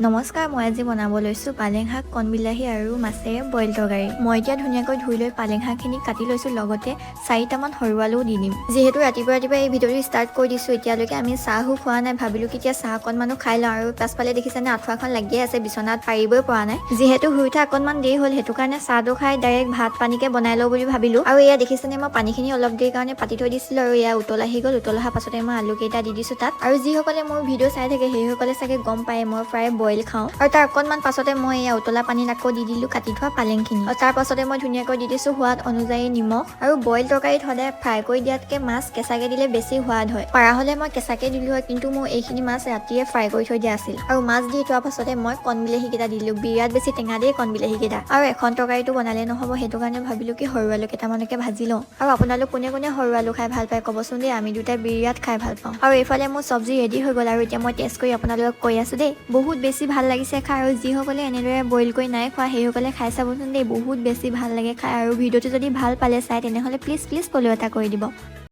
নমস্কাৰ, মই আজি বনাব লৈছোঁ পালেং শাক, কণবিলাহী আৰু মাছেৰে বইল তৰকাৰী। মই এতিয়া ধুনীয়াকৈ ধুই লৈ পালেং শাকখিনি কাটি লৈছোঁ, লগতে চাৰিটামান সৰু আলুও দি দিম। যিহেতু ৰাতিপুৱা ৰাতিপুৱা এই ভিডিঅ'টো ষ্টাৰ্ট কৰি দিছোঁ, এতিয়ালৈকে আমি চাহো খোৱা নাই। ভাবিলোঁ কি এতিয়া চাহ অকণমানো খাই লওঁ। আৰু পাছফালে দেখিছেনে, আঁঠুৱাখন লাগিয়ে আছে, বিচনাত পাৰিবই পৰা নাই। যিহেতু শুই উঠা অকণমান দেৰি হ'ল, সেইটো কাৰণে চাহটো খাই ডাইৰেক্ট ভাত পানীকে বনাই লওঁ বুলি ভাবিলোঁ। আৰু এয়া দেখিছেনে, মই পানীখিনি অলপ দেৰিৰ কাৰণে পাতি থৈ দিছিলোঁ আৰু এয়া উতল আহি গ'ল। উতল অহাৰ পাছতে মই আলুকেইটা দি দিছোঁ তাত। আৰু যিসকলে মোৰ ভিডিঅ' চাই থাকে, সেইসকলে চাগে গম পায় মই প্ৰায় বইল খাওঁ। আৰু তাৰ অকণমান পাছতে মই এয়া উতলা পানীত আকৌ দি দিলোঁ কাটি থোৱা পালেংখিনি। আৰু তাৰ পাছতে মই ধুনীয়াকৈ দি দিছোঁ সোৱাদ অনুযায়ী নিমখ। আৰু বইল তৰকাৰীত সদায় ফ্ৰাই কৰি দিয়াতকৈ মাছ কেঁচাকে দিলে বেছি সোৱাদ হয়। পাৰা হ'লে মই কেঁচাকে দিলোঁ হয়, কিন্তু মোৰ এইখিনি মাছ ৰাতিয়ে ফ্ৰাই কৰি থৈ দিয়া আছিল। আৰু মাছ দি থোৱাৰ পাছতে মই কণ বিলাহীকেইটা দিলোঁ। বিৰাট বেছি টেঙা দেই কণ বিলাহীকেইটা। আৰু এখন তৰকাৰীটো বনালে নহ'ব, সেইটো কাৰণে ভাবিলোঁ কি সৰু আলু কেইটামানকে ভাজি লওঁ। আৰু আপোনালোক কোনে কোনে সৰু আলু খাই ভাল পায় ক'বচোন দেই। আমি দুটাই বিৰাট খাই ভাল পাওঁ। আৰু এইফালে মোৰ চব্জি ৰেডি হৈ গ'ল আৰু এতিয়া মই টেষ্ট কৰি আপোনালোকক কৈ আছোঁ দেই, বহুত বেছি ভাল লাগিছে খাই। আৰু যিসকলে এনেদৰে বইল কৰি নাই খোৱা, সেইসকলে খাই চাবচোন দেই, বহুত বেছি ভাল লাগে খাই। আৰু ভিডিঅ'টো যদি ভাল পালে চাই, তেনেহ'লে প্লিজ প্লিজ ফ'ল' এটা কৰি দিব।